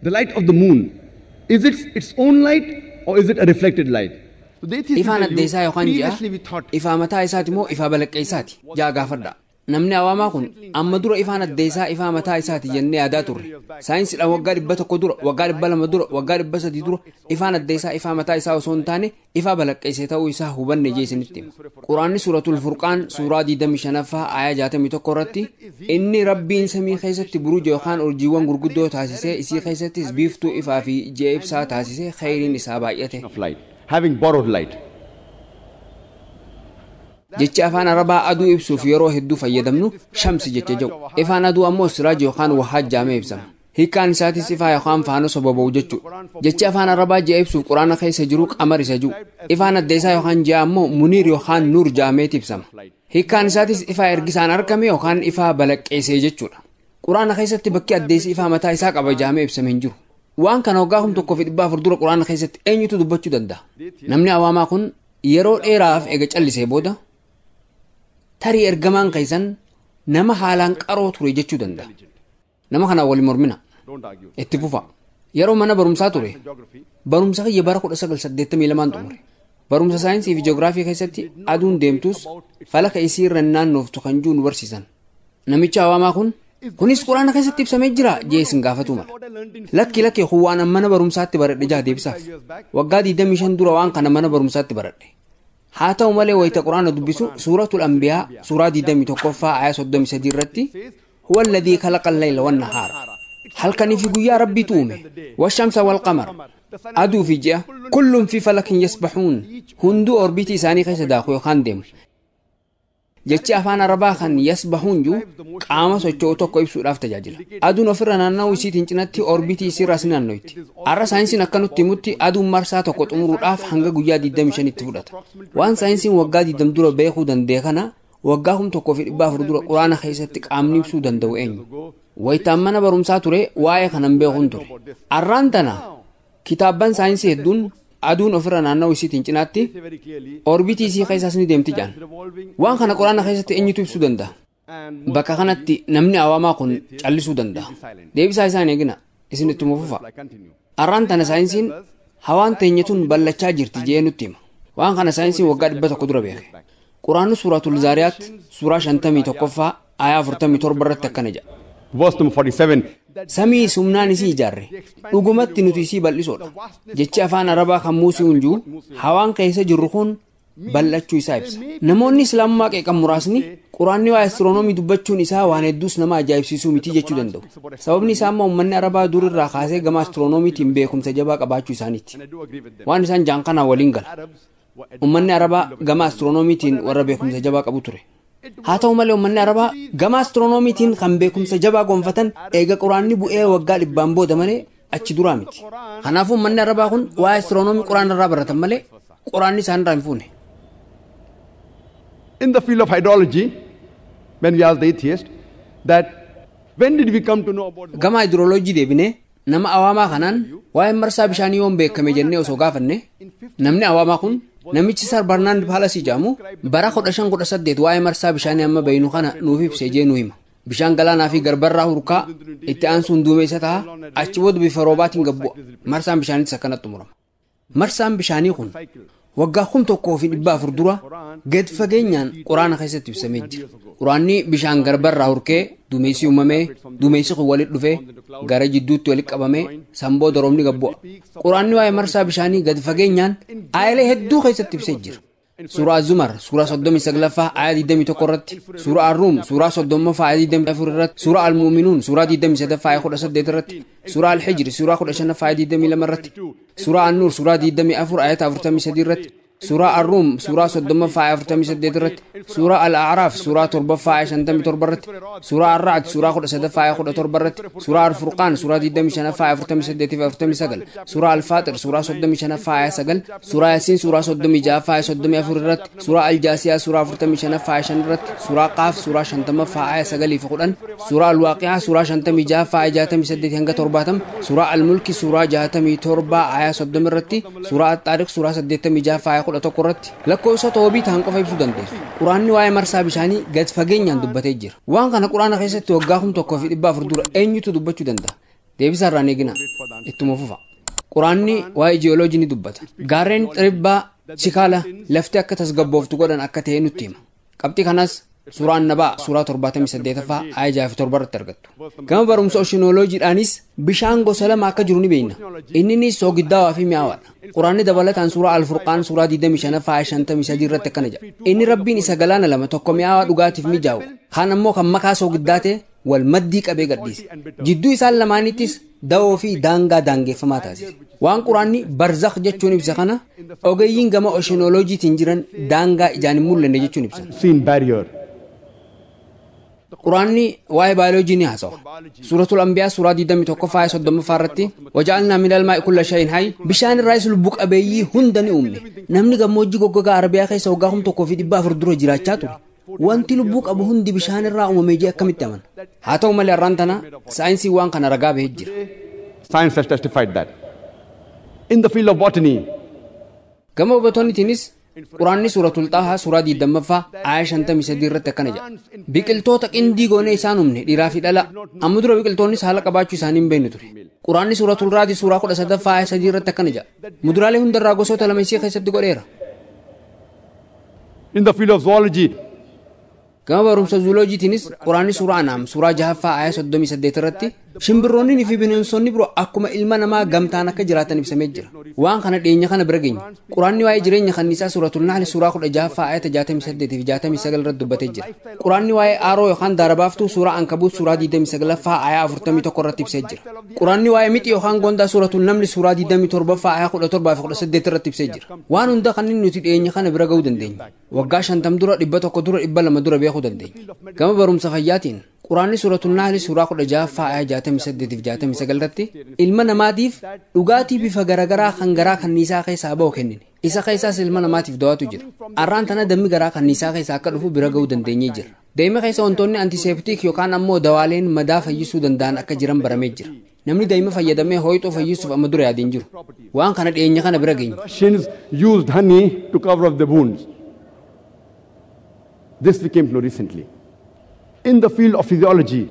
The light of the moon, is it its own light or is it a reflected light? So the atheist will Ifaan tell you, addeessaa yookaan ji'a previously we thought ifaa mataa isaati moo ifaa balaqqeessaati jaa gaafadha. Namni awaamaa kun amma dura ifaan addeessaa ifaa mataa isaati jennee yaadaa turre. Saayinsiidhaan waggaa 100 dura, waggaa 200 dura, waggaa 300 dura ifaan addeessaa ifaa mataa isaa osoo hin taane ifaa balaqqeessee ta'uu isaa hubanne jee isinitti hima. Quraanni Suuratul Furqaan suuraa 25ffaa aayaa 61 irratti inni Rabbiin samii keessatti buruja yookaan urjiiwwan gurguddoo taasisee isii keessattis biiftuu ifaa fi ji'a ibsaa taasisee khayriin isaa baay'ate. of light, having borrowed light. Jechi afaan Arabaa aduu ibsuuf yeroo hedduu fayyadamnu shamsi jecha jedhu. Ifaan aduu ammoo siraaj yookaan wahaaj jaamee ibsama. Hiikkaan isaatis ifaa yookaan faanos boba'u jechuudha. Jechi afaan Arabaa ji'a ibsuuf Quraana keessa jiru qamar isa jiru. Ifaan addeessaa yookaan ji'a ammoo muniir yookaan nuur jaameeti ibsama. Hiikkaan isaatis ifaa ergisaan argame yookaan ifaa balaqqeessee jechuudha. Quraana keessatti bakki addeessi ifaa mataa isaa qaba jaamee ibsame hin jiru. Waan kana waggaa 1400 dura Quraana keessatti eenyutu dubbachuu danda'a? Namni awaamaa kun yeroo dheeraaf eega callisee booda tarii ergamaan keessan nama haalaan qaroo ture jechuu danda'a. Nama kanaan waliin mormina. Don't argue. Itti fufa. Yeroo mana barumsaa ture Geography. barumsa kiyya bara 1982 xumure. Barumsa saayinsii fi ji'oogiraafii keessatti aduun deemtus falaka isii irra naannooftu kan jiru nu barsiisan. Namichi awaamaa kun kunis Quraana keessatti ibsamee jira jee isin gaafatu mala. Lakki lakki kun waan mana barumsaatti baradhe jaa deebisaaf. Waggaa 25 dura waan kana mana barumsaatti baradhe. Haa ta'u malee wayita Quraana dubbisu Suuratul Anbiyaa suuraa 21ffaa aayaa 33 irratti huwa alladhii khalaqa al-layla wan-nahaara. Halkanii fi guyyaa Rabbiitu uume. Washamsa wal qamar. Aduu fi ji'a kullun fi falakin yasbahuun. Hunduu orbiitii isaanii keessa daaku yookaan deemu. Jechi afaan Arabaa kan yasbahuun jiru qaama socho'u tokko ibsuudhaaf tajaajila. Aduun ofirra naanna'uu isiitiin cinatti orbiitii isiirraas ni naanno'itti. Har'a saayinsiin akka nutti himutti aduun marsaa tokko xumuruudhaaf hanga guyyaa 25 itti fudhata. Waan saayinsiin waggaa 20 dura beekuu danda'e kana waggaa 1400 dura Quraana keessatti qaamni ibsuu danda'u eenyu? Wayitaan mana barumsaa ture waa'ee kanan beekuun ture. Har'aan tana kitaabban saayinsii hedduun aduun ofirra naanna'uu isiitiin cinaatti Say very clearly, orbiitii isii keessaas ni deemti jedhan. revolving Waan kana Quraana keessatti eenyutu ibsuu danda'a? and Bakka kanatti namni awaamaa kun callisuu danda'a. Deebisaa isaan eegina. Isin ittuma fufa. I continue. Har'aan tana saayinsiin hawaan teenya tun ballachaa jirti jee nutti hima. Waan kana saayinsiin waggaa 100 dura beeke. Quraanni Suuratul Zaariyaat suuraa 51ffaa aayaa 47 irratti akkana jedha. Verse number 47. Samii sumnaan isii ijaarre. Dhugumatti nuti isii bal'isoodha. Jechi afaan Arabaa kan Muusii jiru hawaan keessa jirru kun bal'achuu isaa ibsa. Namoonni Islaamummaa qeeqan muraasni Quraanni waa'ee astiroonoomii dubbachuun isaa waan hedduus nama ajaa'ibsiisuu miti jechuu danda'u. Sababni isaa immoo uummanni Arabaa dur irraa kaasee gama astiroonomiitiin beekumsa jabaa qabaachuu isaaniiti. And I do agree with them. Waan isaan jaan kanaan waliin gala. Arabs were Uummanni Arabaa gama astiroonomiitiin warra beekumsa jabaa qabu ture. Haa ta'u malee uummanni Arabaa gama astiroonomiitiin kan beekumsa jabaa gonfatan eega Quraanni bu'ee waggaa 100 booda malee achi duraa miti. Kanaafuu uummanni Arabaa kun waa'ee astiroonomii Quraana irraa baratan malee Quraanni isaan irraa hin fuune. In the field of hydrology, when we asked the atheist that when did we come to know about Gama hidrooloojii deebinee nama awaamaa kanaan waa'ee marsaa bishaanii yoom beekame jennee osoo gaafanne namni awaamaa kun namichi Sar Barnaand Paalasii jedhamu bara 1518 waa'ee marsaa bishaanii amma beeynu kana nuuf ibsee jee nu hima. Bishaan galaanaa fi garbarraa hurkaa itti aansuun duumessa ta'a achi booda bifa roobaatiin gad bu'a. Marsaan bishaaniitis akkanatti xumurama. Marsaan bishaanii kun waggaa 1400 dura gad fageenyaan Quraana keessatti ibsamee jira. Quraanni bishaan garbarraa hurkee duumessi uumamee duumessi kun walitti dhufee gara jidduutti walitti qabamee san booda roobni gad bu'a. Quraanni waa'ee marsaa bishaanii gad fageenyaan aayalee hedduu keessatti ibsee jira. Suuraa Zumar suuraa 39ffaa aayaa 21 irratti, Suuraa Ar-Ruum suuraa 30ffaa aayaa 24 irratti, Suuraa Al-Mu'minuun suuraa 23ffaa aayaa 18 irratti, Suuraa Al-Hijr suuraa 15ffaa aayaa 22 irratti, Suuraa An-Nuur suuraa 24 aayaa 43 irratti, Suuraa Ar-Ruum suuraa 30ffaa aayaa 48 irratti, Suuraa Al-A'raaf suuraa 7ffaa aayaa 57 irratti, Suuraa Ar-Ra'd suuraa 13ffaa aayaa 17 irratti, Suuraa Al-Furqaan suuraa 25ffaa aayaa 48 fi 49, Suuraa Al-Faaxir suuraa 35ffaa aayaa 9, Suuraa Yaasiin suuraa 36ffaa aayaa 34 irratti, Suuraa Al-Jaasiyaa suuraa 45ffaa aayaa 5 irratti, Suuraa Qaaf suuraa 50ffaa aayaa 9 fi 10, Suuraa Al-Waaqi'aa suuraa 56ffaa aayaa 68 hanga 70, Suuraa Al-Mulki suuraa 67 aayaa 30 irratti, Suuraa At-Xaariq suuraa 86ffaa aayaa 11 irratti lakkoofsa toobii ta'an qofa ibsuu dandeessu. Quraanni waa'ee marsaa bishaanii gad fageenyaan dubbatee jira. Waan kana Quraana keessatti waggaa 1400 dura eenyutu dubbachuu danda'a? Deebisaa irraan eegina. Ittuma fufa. Quraanni waa'ee jiyooloojii ni dubbata. Gaarreen xiribbaa chikaala lafti akka tasgabbooftu godhan akka ta'e nutti hima. Qabxii kanas suuraa Annabaa suuraa 78ffaa aaya 6 fi 7 irratti argattu. Gama barumsa oshinooloojiidhaanis bishaan gosa lama akka jiru ni beekna. Inninis soogiddaawaa fi mi'aawaadha. Quraanni dabalataan suuraa Alfurqaan suuraa 25ffaa aaya 53 irratti akkana jedha. Inni Rabbiin isa galaana lama tokko mi'aawaa dhugaatiif mijaa'u, kaan ammoo kan makaa soogiddaa ta'e wal maddii qabee gadhiise. Jidduu isaan lamaanittis da'oo fi daangaa daangeffamaa taasise. Waan quraanni barzakh jechuun ibsa kana ogeeyyiin gama oshinooloojiitiin jiran daangaa ijaan hin mul'anne jechuun ibsan. Seen barrier. Quraanni waa'ee baayoloojii ni haasawa. Suuratul Anbiyaa suuraa 21 aaya 30 irratti waja'alnaa minal maa'i kulla shay'in hayy, bishaan irraas lubbu qabeeyyii hunda ni uumne. Namni gammoojjii goggogaa Arabiyaa keessa waggaa 1400 dura jiraachaa ture. Wanti lubbuu qabu hundi bishaan irraa uumamee jee akkamitti amana? Haa ta'u malee har'aan tana saayinsiin waan kana ragaa bahee jira. Science has testified that. In the field of botany, Gama hubattoonnitiinis Quraanni suuratul Xaahaa suuraa 20ffaa aaya 53 irratti akkana jedha. Biqiltoota qindii goonee isaan uumne dhiiraa fi dhala. Amma dura biqiltoonnis haala qabaachuu isaanii hin beeknu ture. Quraanni suuratul Raadii suuraa 13ffaa aaya 3 irratti akkana jedha. Muduraalee hundarraa gosoota lama isii keessatti godheera. In the field of zoology, Gama barumsa zuuloojiitiinis Quraanni suuraa Anaam suuraa 6ffaa aaya 38 irratti shimbirroonni fi bineensonni biroo akkuma ilma namaa gamtaan akka jiraatan ibsamee jira. Waan kana dhiyeenya kana bira geenya. Quraanni waa'ee jireenya kanniisaa suuratul Nahl suuraa 16ffaa aayata 68 fi 69 irratti dubbatee jira. Quraanni waa'ee aaroo yookaan daarabaaftuu suuraa Ankabuut suuraa 29ffaa aaya 41 irratti ibsee jira. Quraanni waa'ee mixii yookaan gondaa suuratul Naml suuraa 27ffaa aaya 17 fi 18 irratti ibsee jira. Waan hunda kanneen nuti dhiyeenya kana bira ga'uu dandeenya. Waggaa 50 dura, 100 dura, 200 dura beekuu dandeenya. Gama barumsa fayyaatiin Quraanni suuratul Nahl suuraa 16ffaa aaya 68 fi 69 irratti ilma namaatiif dhugaatii bifa garaagaraa kan garaa kanniisaa keessaa ba'u kennine. Isa keessaas ilma namaatiif dawaatu jira. Har'aan tana dammi garaa kanniisaa keessaa akka dhufu bira ga'uu dandeenyee jira. Daa'ima keessa wantoonni antiseeptiik yookaan ammoo dawaaleen madaa fayyisuu danda'an akka jiran baramee jira. Namni daa'ima fayyadamee hooyxoo fayyisuuf amma dura yaadeen jiru. Waan kana dhiyeenya kana bira geenya. Russians used honey to cover up the wounds. This we came to know recently. In the field of physiology,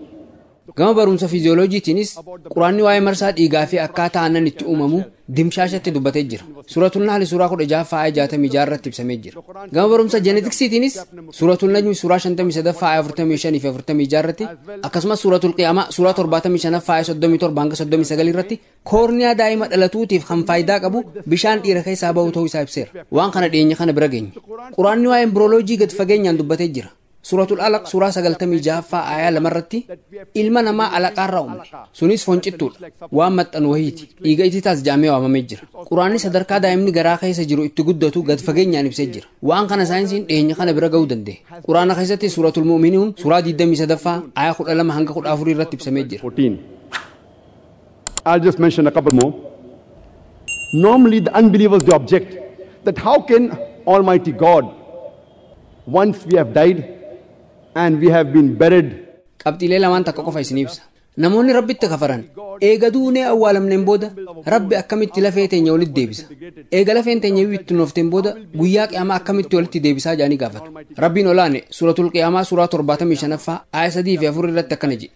Gama barumsa fiiziyooloojiitiinis Quraanni waa'ee marsaa dhiigaa fi akkaataa aannan itti uumamu dimshaashatti dubbatee jira. Suuratul Nahl suuraa 16ffaa aaya 66 irratti ibsamee jira. Gama barumsa jeenetiksiitiinis Suuratul Najmi suuraa 53ffaa aaya 45 fi 46 irratti akkasumas Suuratul Qiyaamaa suuraa 75ffaa aaya 37 hanga 39 irratti koorniyaa daa'ima dhalatuutiif kan faayidaa qabu bishaan dhiira keessaa bahu ta'uu isaa ibseera. Waan kana dhiyeenya kana bira geenya. Quraanni waa'ee embirooloojii gad fageenyaan dubbatee jira. Suuratul Alaq suuraa 96ffaa aayaa 2 irratti ilma namaa alaqaarraa uumne. Sunis foncittuudha. Waan maxxanu wayiiti. Dhiiga ititaas jaamee waamamee jira. Quraanni sadarkaa daa'imni garaa keessa jiru itti guddatu gad fageenyaan ibsee jira. Waan kana saayinsiin dhiyeenya kana bira ga'uu danda'e. Quraana keessatti Suuratul Mu'minuun suuraa 23ffaa aayaa 12 hanga 14 irratti ibsamee jira. 14. I'll just mention a couple more. Normally the unbelievers, they object that how can Almighty God, once we have died and we have been buried. Qabxiilee lamaan takka qofa isin ibsa. Namoonni Rabbitti kafaran eega duunee awwaalamneen booda Rabbi akkamitti lafee teenya walitti deebisa? Eega lafeen teenya bittinnoofteen booda guyyaa qiyaamaa akkamitti walitti deebisaa jedhanii gaafatu. Rabbiin olaane suuratul qiyaamaa suuraa 75ffaa aaya 3 fi 4 irratti akkana jedhe.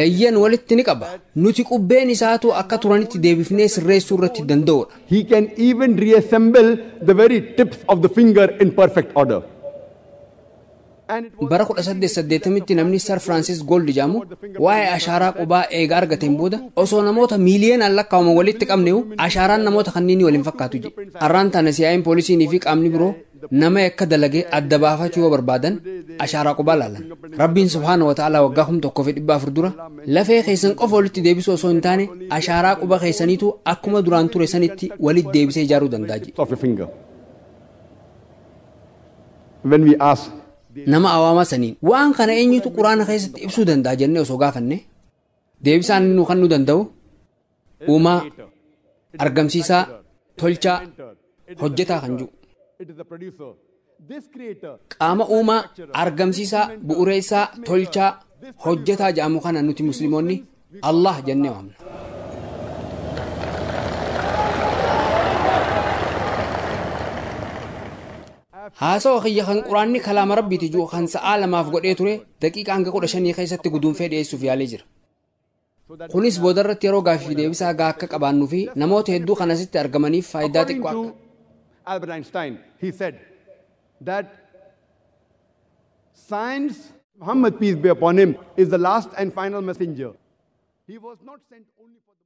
Eeyyan walitti ni qaba. Nuti qubbeen isaatu akka turanitti deebifnee sirreessuu irratti danda'udha. He can even reassemble the very tips of the finger in perfect order. Bara 1880tti namni Sir Francis Gold jedhamu waa'ee ashaaraa qubaa eega argateen booda osoo namoota miiliyoonaan lakkaa'aman walitti qabneewu ashaaraan namoota kanneenii waliin fakkaatu jedhe. Har'aan tana siyaa'in poolisiinii fi qaamni biroo nama akka dalagee adda baafachuu yoo barbaadan ashaaraa qubaa laalan. Rabbiin subhaana wa ta'aalaa waggaa 1400 dura lafee keessan qofa walitti deebisuu osoo hin taane ashaaraa quba keessaniitu akkuma duraan ture sanitti walitti deebisee ijaaruu danda'a jedhe. Of your finger. When we ask Nama awaamaa saniin waan kana eenyutu quraana keessatti ibsuu danda'a jennee osoo gaafanne deebisaan inni nu kennuu danda'u uumaa, argamsiisaa, tolchaa, hojjetaa kan jiru. Qaama uumaa, argamsiisaa, bu'uureessaa, tolchaa, hojjetaa jedhamu kana nuti musliimoonni Allah jennee waamna. Haasawa kiyya kan quraanni kalaama Rabbiiti jiru kan sa'aa lamaaf godhee ture daqiiqa hanga 15 keessatti guduunfee dhiyeessuuf yaalee jira. Kunis boodarratti yeroo gaafii fi deebisaa gahaa akka qabaannuu fi namoota hedduu kan asitti argamaniif faayidaa According xiqqoo akka to Albert Einstein, he said that science, Muhammad, peace be upon him, is the last and final messenger. He was not sent only for the